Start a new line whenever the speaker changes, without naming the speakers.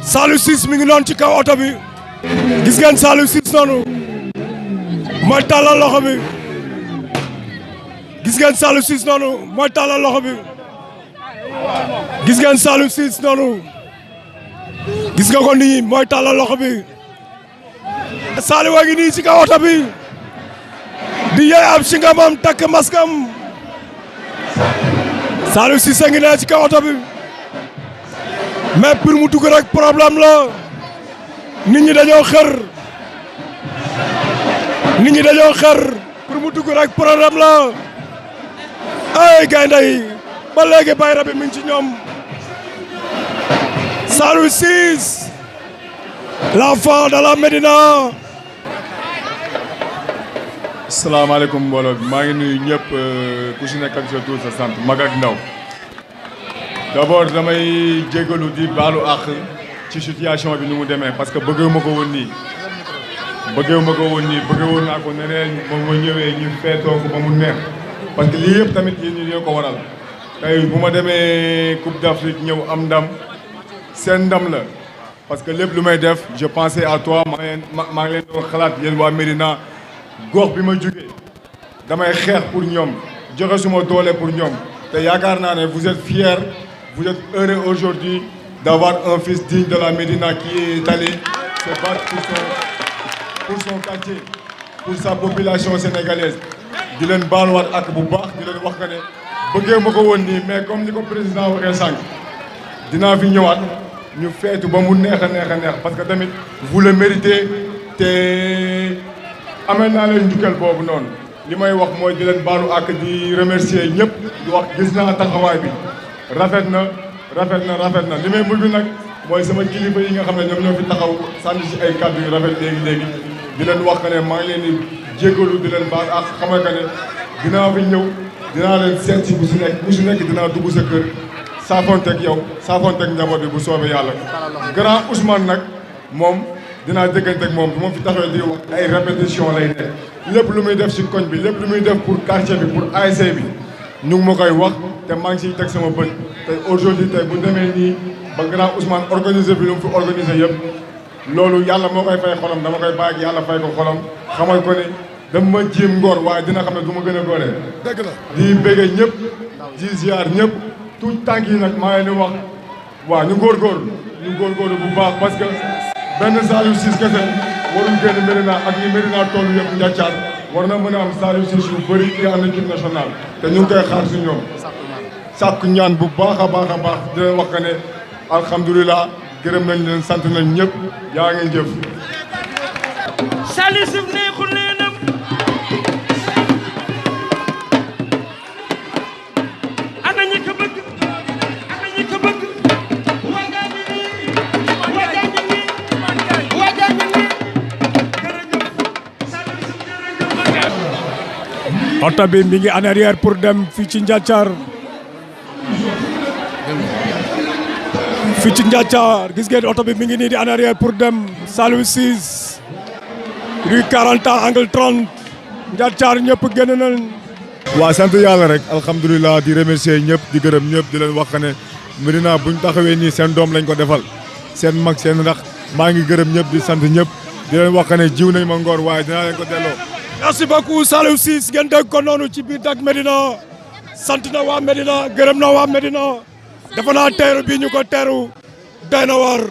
Saliou Ciss mi ngi noonu ci kaw oto bi gis ngeen Saliou Ciss noonu mooy tàllal loxo bi gis ngeen Saliou Ciss noonu mooy tàllal loxo bi gis ngeen Saliou Ciss noonu gis nga ko nii mooy tàllal loxo bi Saliou a ngi nii ci kaw oto bi di yey ab singamam takk maskam Saliou Ciss a ngi ne ci kaw oto bi mais pour mu dugg rek problème la nit ñi dañoo xër pour mu dugg rek problème la ay gaynde yi ba léegi bayra bi mi ngi ci ñoom Saliou Ciss l'enfant de la Medina.
Asalaamaaleykum mbooloo bi maa ngi nuyu ñëpp ku si nekk ak sa tur sa sant mag ak ndaw. D'abord damay jégalu di baalu àq ci situation bi ni mu demee parce que bëggewu ma ko woon nii bëggewoon naa ko neneen moom ma ñëwee ñu feetoo ko ba mu neex parce que lii yëpp tamit yéen ñi ñoo ko waral tey bu ma demee Coupe d'Afrique ñëw am ndam seen ndam la parce que lépp lu may def je pensais à toi maa ngi leen doon xalaat yéen waa Medina gox bi ma jógee damay xeex pour ñoom joxe suma doole pour ñoom te yaakaar naa ne vous êtes fiers. Vous êtes heureux aujourd'hui d'avoir un fils digne de la Medina qui est allé se battre pour son quartier, pour sa population sénégalaise. di leen baaluwaat ak bu baax di leen wax que ne bëggee ma ko woon nii mais comme ni ko président waxee sànq dinaa fi ñëwaat ñu feetu ba mu neex a neex parce que tamit vous le méritez te amee naa leen njukkal boobu noonu. li may wax mooy di leen baalu ak di remercier ñëpp di wax gis naa taxawaay bi. rafet na li may mujj nag mooy sama kilifa yi nga xam ne ñoom ñoo fi taxaw sànni si ay kàddu yu rafet léegi di leen wax que ne maa ngi leen di jégalu di leen baal ak xamal que ne dinaa fi ñëw dinaa leen seet si bu si nekk dinaa dugg sa kër saafonteeg yow saafonteeg njaboot bi bu soobee yàlla. grand Ousmane nag moom dinaa dégganteeg moom bu ma fi taxawee di wax ay répétition lay nekk lépp lu muy def si koñ bi lépp lu muy def pour quartier bi pour ASC bi ñu ngi ma koy wax. te maa ngi siy teg sama bët te aujourd'hui tey bu demee nii ba grand Ousmane organisé bi lu mu fi organisé yëpp loolu yàlla moo koy fay xolam dama koy bàyyi ak yàlla fay ko xolam xamal ko ne dama ma jéem ngor waaye dina xam ne du ma gën a góoree. dëgg la di béggee ñëpp di ziar ñëpp tout tànk yi nag maa ngi leen di wax waaw ñu góorgóorlu bu baax parce que benn Saliou Ciss kese warul génn Medina ak ni Medina toll yëpp njàccaar war na mën a am Saliou Ciss yu bëri di am équipe nationale te ñu ngi koy xaar si ñoom. sàkku ñaan bu baax a baax di leen wax que ne alhamdulilah gërëm nañ leen sant nañ ñëpp yaa ngeen jëf.
Saliou Ciss neexul leenam ana ñi ko bëgg waajaañi nii jërëjëf.
oto bi mi ngi en arrière pour dem fii ci Ndiathiar gis ngeen oto bi mi ngi nii di en arrière pour dem Saliou Ciss rue 40 ans angle 30 Ndiathiar ñëpp génn nañ.
waaw sant yàlla rek alhamdulilah di remercier ñëpp di gërëm ñëpp di leen wax ne Medina buñ taxawee nii seen doom lañ ko defal seen mag seen ndax maa ngi gërëm ñëpp di sant ñëpp di leen wax ne jiw nañ ma ngor waaye dinaa leen ko delloo.
merci beaucoup Saliou Ciss ngeen dégg ko noonu ci biir dak Medina sant na waa Medina gërëm na waa Medina dafa naa teeru bi ñu ko teeru doy na waar.